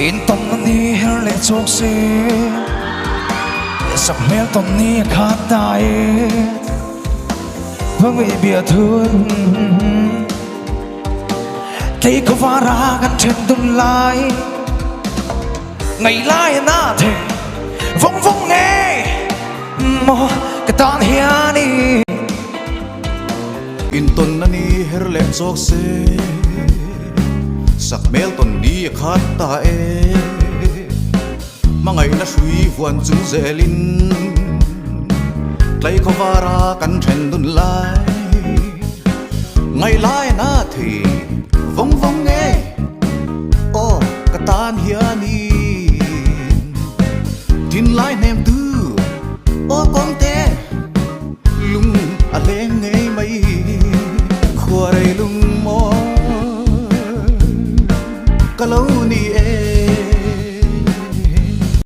In tawn na ni her leh chawk se Sak hmel tawn ni a khat ta e Hmangaih bia thun Tlei khawvara kan then dun lai Ngaih lai a na thei vawng vawng nge Maw ka tan hian i. In tawn na ni her leh chawk se Sak hmel tawn ni a khat ta e Hmangaihna hrui vuan chung zelin Tlai khawvara kan then dun lai Ngaih lai na thei vawng vawng nge Aw ka tan hianin Thinlai hnem tu aw kawngte Lung a leng ngei mai Khua rei lung mawi ka lo ni e.